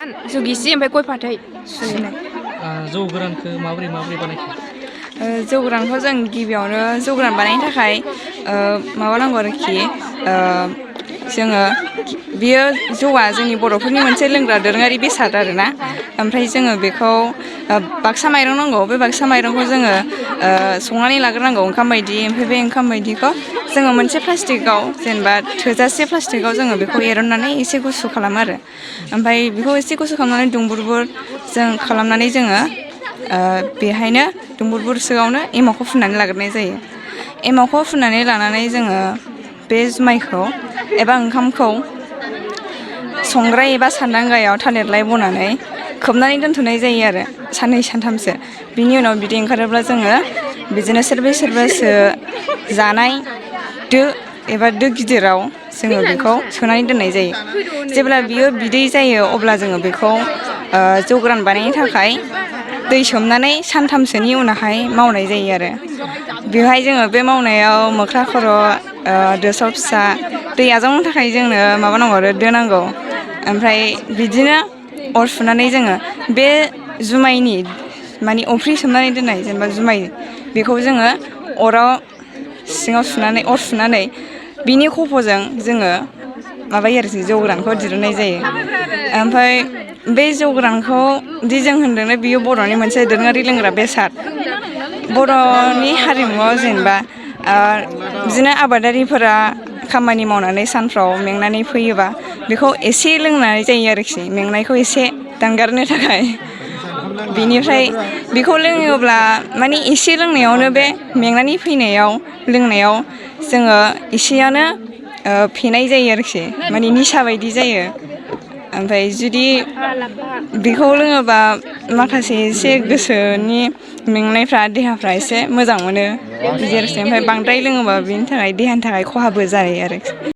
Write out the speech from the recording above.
जुगिसि ओमफ्राय गय फाथै सुनाय जौ गोरानखौ माबोरै बानायखो? जौ गोरानखौ जों गिबियावनो जौ गोरान बानायनो थाखाय माबा नांगौ आरोखि जोङो बियो जौआ जोंनि बर'फोरनि मोनसे लोंग्रा दोरोङारि बेसाद आरोना ओमफ्राय जोङो बेखौ बाक्सा माइरं नांगौ बे बाक्सा माइरंखौ जोङो संनानै लाग्रोनांगौ ओंखाम बायदि ओमफ्राय बे ओंखाम बायदिखौ जोङो मोनसे प्लास्टिकआव जेनेबा थोजासे प्लास्टिकआव जोङो बेखौ एरननानै एसे गुसु खालामो आरो ओमफ्राय बेखौ एसे गुसु खालामनानै दुंबुर जों खालामनानै जोङो बेहायनो दुंबुरसोआवनो एमावखौ फुननानै लाग्रोनाय जायो। एमावखौ फुननानै लानानै जोङो बे जुमायखौ एबा ओंखामखौ संग्राय एबा सान्दांगायाव थालिरलाय बनानै खोबनानै दोनथ'नाय जायो आरो साननै सानथामसो बिनि उनाव बिदै ओंखारोब्ला जोङो बिदिनो सोरबासो जानाय दो एबा दो गिदिराव जोङो बेखौ सोनानै दोननाय जायो। जेब्ला बियो बिदै जायो अब्ला जोङो बेखौ जौ गोरान बानायनो थाखाय दै सोमनानै सानथामसोनि उनावहाय मावनाय जायो आरो बेवहाय जोङो बे मावनायाव मोख्रा खर' दोस्राव फिसा दै आजावनो थाखाय जोंनो माबा नांगौ आरो दो नांगौ ओमफ्राय बिदिनो अर सुनानै जोङो बे जुमायनि मानि अफ्रि सोमनानै दोननाय जेनेबा जुमाय बेखौ जोङो सिङाव सुनानै अर सुनानै बिनि खफ'जों जोङो माबायो आरोखि जौ गोरानखौ दिरुननाय जायो। ओमफ्राय बे जौ गोरानखौ दि जों होनदोंना बियो बर'नि मोनसे दोरोङारि लोंग्रा बेसाद बर'नि हारिमुआव जेनेबा बिदिनो आबादारिफोरा खामानि मावनानै सानफ्राव मेंनानै फैयोबा बेखौ एसे लोंनाय जायो आरोखि मेंनायखौ एसे दानगारनो थाखाय बिनिफ्राय बेखौ लोङोब्ला माने एसे लोंनायावनो बे मेंनानै फैनायाव लोंनायाव जोङो एसेयानो फेनाय जायो आरोखि माने निसा बायदि जायो। ओमफ्राय जुदि बेखौ लोङोबा माखासे एसे गोसोनि मेंनायफ्रा देहाफ्रा एसे मोजां मोनो बिदि आरोखि ओमफ्राय बांद्राय लोङोबा बेनि थाखाय देहानि थाखाय खहाबो जायो आरोखि।